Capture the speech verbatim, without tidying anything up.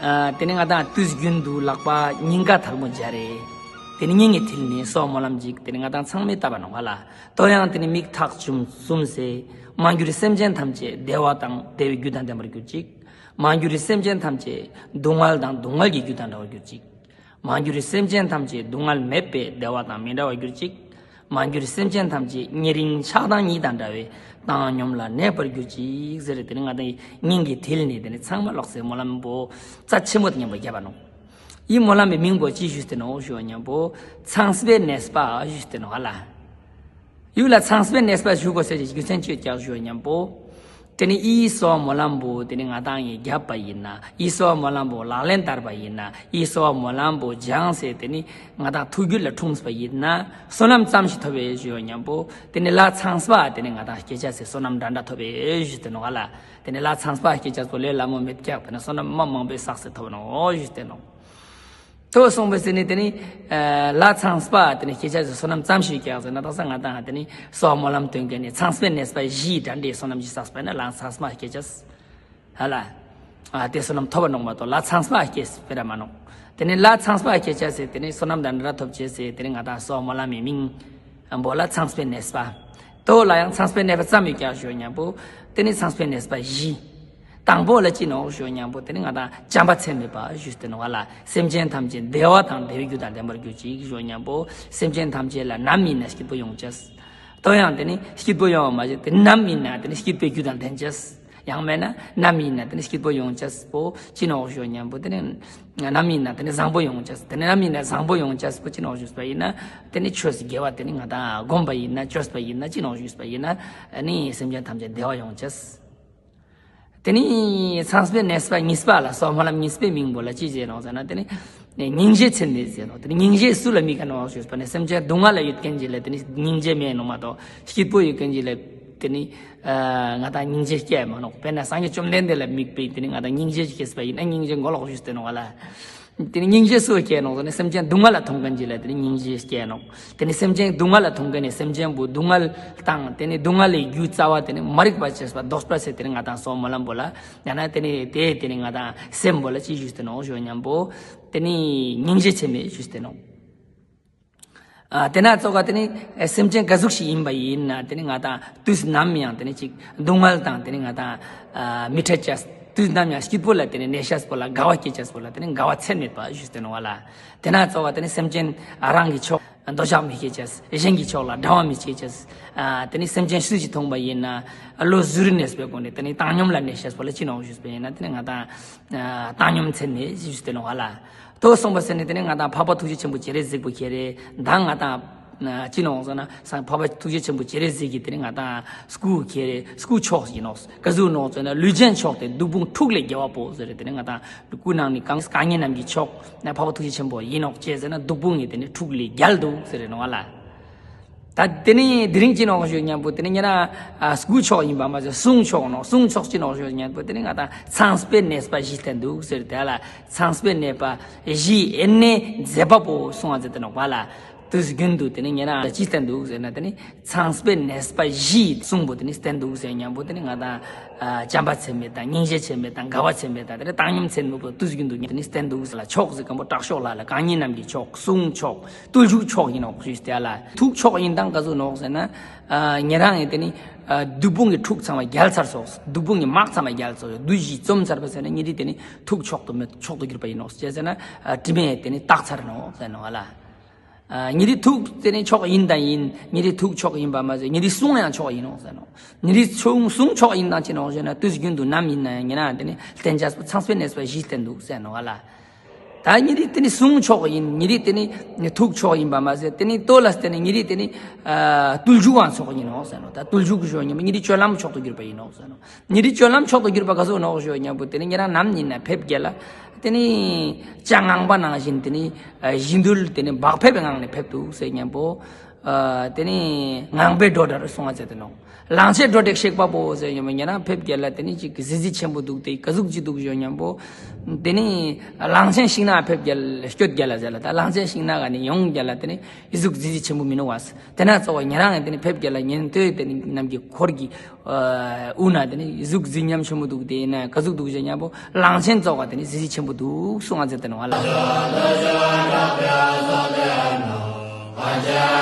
ཨ། དེ་ནི་ང་དང་དུས་རྒྱུན་དུ་ལག་པ་སྙིང་ག་ཐལ་མོ་སྦྱར་རེ། དེ་ནི་སྙིང་གི་མཐིལ་ནས་སོ་སྨོན་ལམ་ཅིག་དེ་ནི་ང་དང་ཚང་མས་བཏབ་པ་ནོག་ལ། དོ་ཡང་དེ་ནི་མིག་ཐག་ཆུམ་ཟུམ་སེ། མ་གྱུར་སེམས་ཅན་ཐམས་ཅད་བདེ་བ་དང་བདེ་བའི་རྒྱུ་དང་ལྡན་པར་གྱུར་ཅིག་མ་གྱུར་སེམས་ཅན་ཐམས་ཅད་སྡུག་བསྔལ་དང་སྡུག་བསྔལ་གྱི་རྒྱུ་དང་བྲལ་བར་གྱུར་ཅིག་མ་གྱུར་སེམས་ཅན་ཐམས་ཅད་སྡུག་བསྔལ་མེད་པའི་བདེ་བ་དང་མི་འབྲལ་བར་གྱུར་ཅིག་མ་གྱུར་སེམས་ཅན་ཐམས་ཅད་ཉེ་རིང་ཆགས་སྡང་གཉིས་དང་བྲལ་བའི་བཏང་སྙོམས་ལ་གནས་པར་གྱུར་ཅིག་ཟེར་ཏེ་ནི་ང་དང་སྙིང་གི་མཐིལ་ནས་དེ་ནི་ཚང་མ་ལོག་སེ་སྨོན་ལམ་པོ་རྩ་ཆེན་པོ་དང་མཉམ་པོ་བརྒྱབ་པ་ནོག་ཡིད་སྨོན་ལམ་པའི་མིང་པོ་ཅི་ཞུས་ཏེ་ནོག་ཞུ་བ་མཉམ་པོ་ཚངས་པའི་ནད་པ་ཞུས་ཏེ་ནོག་ལ། ཡུལ་ལ་ཚངས་པའི་ནད་པ་ཞུ་དགོས་ཟེར་གྱི་རྒྱུ་མཚན་ཅི་ཡོད་ཀྱག་ཞུ་བ་མཉམ་པོ། དེ་ནི་ཡིད་སྨོན་ལམ་པོ་དེ་ནི་ང་དང་ངས་བརྒྱབ་པ་ཡིན་ན། ཡིད་སྨོན་ལམ་པོ་ལག་ལེན་བསྟར་བ་ཡིན་ན། ཡིད་སྨོན་ལམ་པོ་སྦྱངས་སེ་དེ་ནི་ང་དང་ཐུགས་རྒྱུད་ལ་འཁྲུངས་པ་ཡིན་ན། བསོད་ནམས་ཙམ་ཞིག་ཐོབ་པའི་ཞུ་བ་མཉམ་པོ། དེ་ནི་ལྷ་ཚངས་པ་དེ་ནི་ང་དང་སྐྱེ་ཆ་སེ་བསོད་ནམས་འདྲ་འདྲ་ཐོབ་པའི་ཞུ་དེ་ནོག་ལ། དེ་ནི་ལྷ་ཚངས་པ་སྐྱེ་ཆ་སོ་ལས་ལ་མོ་མེད་ཀྱག་དེ་ནི་བསོད་ནམས་མ་མང་པོའི་བསགས་སེ་ཐོབ་ནོག་ཞུ་དེ་ནོག་དོ་གསུངས་པའི་ཚེ་ནི་དེ་ནི། ལྷ་ཚངས་པ་དེ་ནི་སྐྱེ་ཆ་སོ་སོ་ནམ་ཙམ་ཞིག་ཀྱང་ཟེར་ན་དག་ས་ང་དང་དེ་ནི་སོ་སྨོན་ལམ་སྟོན་མཁན་ནི་ཚངས་པའི་ནད་པ་བཞིའི་དགྲ་འདྲེ་སོ་ནམ་ཞིག་བསགས་པས་ན་ལྷ་ཚངས་པ་སྐྱེ་ཆ། ཧ་ལ། ཨ་དེ་སོ་ནམ་ཐོབ་པ་ནོག་མ་གཏོགས་ལྷ་ཚངས་པ་སྐྱེ་སྤེ་ར་མ་ནོག་དེ་ནི་ལྷ་ཚངས་པ་སྐྱེ་ཆ་ཟེར་དེ་ནི་སོ་ནམ་དང་འདྲ་ཐོབ་ཆེ་ཟེར་དེ་ནི་ང་དང་སོ་སྨོན་ལམ་མི་མིང་། འབོ་ལ་ཚངས་པའི་ནད་པ། དོ་ལ་ཡང་ཚངས་པའི་ནད་པ་ཙམ་ཡོད་ཀྱང་ཞོ་མཉམ་པོ། དེ་ནི་ཚངས་པའི་ནད་པ་བཞི། དང་པོ་ལ་ཅི་ནོག་ཞུ་མཉམ་པོ་དེ་ནི་ང་དང་བྱམས་པ་ཚད་མེད་པ་ཞུས་ཏེ་ནོག་ལ། སེམས་ཅན་ཐམས་ཅད་བདེ་བ་དང་བདེ་བའི་རྒྱུ་དང་ལྡན་པར་གྱུར་ཅིག་ཞུ་མཉམ་པོ། སེམས་ཅན་ཐམས་ཅད་ལ་ནམ་ཡིན་ན་སྐྱིད་པོ་ཡོང་ཅེས། དོ་ཡང་དེ་ནི་སྐྱིད་པོ་ཡོང་བ་མ་ཟད་དེ་ནམ་ཡིན་ན་དེ་ནི་སྐྱིད་པའི་རྒྱུ་དང་ལྡན་ཅེས། ཡང་མེད་ན་ནམ་ཡིན་ན་དེ་ནི་སྐྱིད་པོ་ཡོང་ཅེས་པོ་ཅི་ནོག་ཞུ་མཉམ་པོ་དེ་ནི་ནམ་ཡིན་ན་དེ་ནི་བཟང་པོ་ཡོང་ཅེས། དེ་ནི་ནམ་ཡིན་ན་བཟང་པོ་ཡོང་ཅེས་པོ་ཅི་ནོག་ཞུས་པ་ཡིན་ན། དེ་ནི་ཆོས་དགེ་བ་དེ་ནི་ང་དང་སྒོམ་པ་ཡིན་ན་བཅོས་པ་ཡིན་ན་ཅི་ནོག་ཞུས་པ་ཡིན་ན། ནི་སེམས་ཅན་ཐམས་ཅད་བདེ་བ་ཡོང་ཅེས། དེ་ནི་ཚངས་པའི་ནད་པ་གཉིས་པ་ལ་སོ་སྨོན་ལམ་གཉིས་པའི་མིང་པོ་ལ་ཅི་ཟེར་ནོག་ཟེར་ན་དེ་ནི་སྙིང་རྗེ་ཚད་མེད་ཟེར་ནོག་དེ་ནི་སྙིང་རྗེ་སུ་ལ་མི་དགའ་ནོག་ཞུས་པ་ནི་སེམས་ཅན་སྡུག་བསྔལ་ལ་ཡོད་མཁན་ཅིག་ལ་དེ་ནི་སྙིང་རྗེ་མེད་ནོག་མ་གཏོགས་སྐྱིད་པོ་ཡོད་མཁན་ཅིག་ལ་དེ་ནི་ང་དང་སྙིང་རྗེ་སྐྱེ་མ་ནོག་དཔེར་ན་སངས་རྒྱས་བཅོམ་ལྡན་འདས་ལ་དམིགས་པའི་དེ་ནི་ང་དང་སྙིང་རྗེ་སྐྱེས་པ་ཡིན་ན་སྙིང་རྗེ་མགོ་ལོག་ཞུས་ཏེ་ནོག་ལ། དེ་ནི་སྙིང་རྗེ་སུ་སྐྱེ་ནོག་ཟེར་ན་སེམས་ཅན་སྡུག་བསྔལ་ལ་མཐོང་མཁན་ཅིག་ལ་དེ་ནི་སྙིང་རྗེ་སྐྱེ་ནོག་དེ་ནི་སེམས་ཅན་སྡུག་བསྔལ་ལ་མཐོང་མཁན་ནི་སེམས་ཅན་པོ་སྡུག་བསྔལ་དང་དེ་ནི་སྡུག་བསྔལ་ལས་རྒྱུ་རྩ་བ་དེ་ནི་མ་རིག་པ་བྱས་པ་ལྡོག་པ་ཟེར་དེ་ནི་ང་དང་སོ་སྨོན་ལམ་པོ་ལ་ཡང་ན་དེ་ནི་དེ་དེ་ནི་ང་དང་སེམས་པོ་ལ་ཅི་ཞུས་ཏེ་ནོག་ཞུ་མཉམ་པོ་དེ་ནི་སྙིང་རྗེ་ཚད་མེད་ཞུས་ཏེ་ནོག་ཨ་དེ་ན་ཙོག་ག་དེ་ནི་སེམས་ཅན་ག་ཟུག་ཞིག་ཡིན་པ་ཡིན་ན་དེ་ནི་ང་དང་དུས་ནམ་ཡང་དེ་ནི་ཅིག་སྡུག་བསྔལ་དང་དེ་ནི་ང་དང་མི་འཕྲད་ཅེས། དུས་ནམ་ཡང་སྐྱིད་པོ་ལ་དེ་ནི་གནས་ཤེས་པོ་ལ་དགའ་བ་སྐྱེ་ཅེས་པོ་ལ་དེ་ནི་དགའ་བ་ཚད་མེད་པ་ཞུས་ཏེ་ནོག་ལ། དེ་ན་ཙོག་ག་དེ་ནི་སེམས་ཅན་རང་གི་ཕྱོགས་འདོད་ཆགས་མི་སྐྱེ་ཅེས། གཞན་གྱི་ཕྱོགས་ལ་དགྲ་བ་མི་སྐྱེ་ཅེས། ཨ་དེ་ནི་སེམས་ཅན་སུ་ཞིག་མཐོང་པ་ཡིན་ན་བློ་གཟུ་རི་གནས་པའི་སྒོ་ནས་དེ་ནི་བཏང་སྙོམས་ལ་གནས་ཤེས་པོ་ལ་ཅི་ནོག་ཞུས་པ་ཡིན་ན་དེ་ནི་ང་དང་བཏང་སྙོམས་ཚད་མེད་ཞུས་ཏེ་ནོག་ལ། དོ་གསུངས་པ་ཟེར་ནས་དེ་ནི་ང་དང་འཕགས་པ་ཐུགས་རྗེ་ཆེན་པོ་སྤྱན་རས་གཟིགས་པོ་ཁྱེད་རེད་ད་ང་དང་། ཅི་ནོག་ཟེར་ན་སང་འཕགས་པ་ཐུགས་རྗེ་ཆེན་པོ་སྤྱན་རས་གཟིགས་ཀྱིས་དེ་ནི་ང་དང་སྐུ་ཁྱེད་རེད་སྐུ་མཆོག་ཡིན་ནོག་ག་ཟུག་ནོག་ཟེར་ན་ལུས་ཅན་མཆོག་སྟེ་བདུད་དཔུང་ཕྲུགས་ལས་རྒྱལ་བ་པོ་ཟེར་རེད་དེ་ནི་ང་དང་སྐུ་ནང་ནས་གང་གང་ཉིད་རྣམས་ཀྱི་མཆོག་ན་འཕགས་པ་ཐུགས་རྗེ་ཆེན་པོ་ཡིན་ནོག་ཅེས་ཟེར་ན་བདུད་དཔུང་ངེ་དེ་ནི་ཕྲུགས་ལས་རྒྱལ་འདུག་ཟེར་རེད་ནོག་ལ། ད་དེ་ནི་དེ་རིང་ཅི་ནོག་ཞུ་མཉམ་པོ་དེ་ནི་ཉེ་རང་སྐུ་མཆོག་ཡིན་པ་མ་ཟད་གསུང་མཆོག་ནོག་གསུང་མཆོག་ཅི་ནོག་ཞུ་མཉམ་པོ་དེ་ནི་ང་དང་ཚངས་པའི་ནད་པ་བཞི་བསྟན་འདུག་ཟེར་དེ་ལ་ཚངས་པའི་ནད་པ་བཞིའི་ནད་མཛད་པ་པོ་གསུང་བ་མཛད་དེ་ནོག་པ་ལ། དུས་རྒྱུན་དུ་དེ་ནི་ཉེ་རང་ཅི་བསྟན་འདུག་ཟེར་ན་དེ་ནི་ཚངས་པའི་ནད་པ་བཞིའི་གསུང་པོ་དེ་ནི་བསྟན་འདུག་ཟེར་མཉམ་པོ་དེ་ནི་ང་དང་བྱམས་པ་ཚད་མེད་དང་སྙིང་རྗེ་ཚད་མེད་དང་དགའ་བ་ཚད་མེད་དང་དེ་ནི་བཏང་སྙོམས་ཚད་མེད་པོ་དུས་རྒྱུན་དུ་དེ་ནི་བསྟན་འདུག་ཟེར་ལ་མཆོག་ཟེར་མཁན་པོ་དྲག་ཤོས་ལ་ལ་གང་ཉིད་རྣམས་ཀྱི་མཆོག་གསུང་མཆོག་བརྟུལ་ཞུགས་མཆོག་ཡིན་ནོག་ཞུས་ཏེ་ལ་ཐུགས་མཆོག་ཡིན་དང་ག་ཟུག་ནོག་ཟེར་ན། ཉེ་རང་ངེ་དེ་ནི་བདུད་དཔུང་གི་ཕྲུག་ཚང་མ་རྒྱལ་ཚར་སོགས་བདུད་དཔུང་གི་དམག་ཚང་མ་རྒྱལ་སོགས་བདུད་བཞི་བཅོམ་ཚར་བ་ཟེར་ན་ཉེ་རི་དེ་ནི་ཐུགས་མཆོག་ཏུ་མེད་མཆོག་ཏུ་གྱུར་པ་ཡིན་ནོག་ཅེས་ཟེར་ན་དྲི་མས་དེ་ནི་བཏགས་ཚར་ནོག་ཟེར་ནོག་ལ། ཉེ་རི་ཐུགས་དེ་ནི་མཆོག་ཡིན་དང་ཡིན། ཉེ་རི་ཐུགས་མཆོག་ཡིན་པ་མ་ཟད་ཉེ་རི་གསུང་ཡང་མཆོག་ཡིན་ནོག་ཟེར་ནོག་ཉེ་རི་གསུང་གསུང་མཆོག་ཡིན་དང་ཅི་ནོག་ཟེར་ན་དུས་རྒྱུན་དུ་ནམ་ཡིན་ན་ཡང་ཉེ་རང་དེ་ནི་བསྟན་བྱ་ཚངས་པའི་ནད་པ་བཞི་བསྟན་འདུག་ཟེར་ནོག་ལ། ད་ཉེ་རི་དེ་ནི་གསུང་མཆོག་ཡིན། ཉེ་རི་དེ་ནི་ཐུགས་མཆོག་ཡིན་པ་མ་ཟད་དེ་ནི་ལྟོ་ལ་དེ་ནི་ཉེ་རི་དེ་ནི་བརྟུལ་ཞུགས་དབང་མཆོག་ཡིན་ནོག་ཟེར་ནོག་ད་བརྟུལ་ཞུགས་ཞུ་ཉེ་རི་སྤྱོད་ལམ་མཆོག་ཏུ་གྱུར་པ་ཡིན་ནོག་ཟེར་ནོག་ཉེ་རི་སྤྱོད་ལམ་མཆོག་ཏུ་གྱུར་པ་ག་ཟུག་ནོག་ཞུ་ཉམ་པོ་དེ་ནི་ཉེ་རང་ནམ་ཡིན་ན་ཕེབས་རྒྱལ་ལ། དེ་ནི་བྱ་ངང་པ་ནང་བཞིན་དེ་ནི་བཞི་འདུལ་དེ་ནི་བག་ཕེབས་ངང་ནས་ཕེབས་འདུག་ཟེར་ཉམ་པོ། ཨ་དེ་ནི་ངང་པའི་སྒྲོ་འདྲ་རུ་གསུང་བ་མཛད་དེ་ནོ། གླང་ཆེན་སྒྲོ་བསྒྲིགས་གཤེགས་པ་པོ་ཟེར་ཡོང་བ་ཉེ་རང་ཕེབས་རྒྱལ་ལ་དེ་ནི་ཅིག་གཟི་བརྗིད་ཆེན་པོ་འདུག་སྟེ་ག་ཟུག་ཅིག་འདུག་ཞུ་ཉམ་པོ། དེ་ནི་གླང་ཆེན་ཤིང་ནགས་ཕེབས་རྒྱལ་སྐྱོད་རྒྱལ་ལ་ཟེར་ལ་ད་གླང་ཆེན་ཤིང་ནགས་ག་ནི་ཡོང་རྒྱལ་ལ་དེ་ནི་ཨི་ཟུག་གཟི་བརྗིད་ཆེན་པོ་མི་ནུ་བ། དེ་ན་གཙོ་བོ་ཉེ་རང་ཡང་དེ་ནི་ཕེབས་རྒྱལ་ལ་ཉན་ཐོས་དེ་ནི་རྣམས་ཀྱི་འཁོར་གྱི་དབུ་ན་དེ་ནི་ཨི་ཟུག་གཟི་ཉམས་ཆེན་པོ་འདུག་དེ་ན་ག་ཟུག་འདུག་ཞུ་ཉམ་པོ་གླང་ཆེན་གཙོ་བོ་དེ་ནི་གཟི་བརྗིད་ཆེན་པོ་འདུག་གསུང་བ་མཛད་དེ་ནོ་བ་ལ།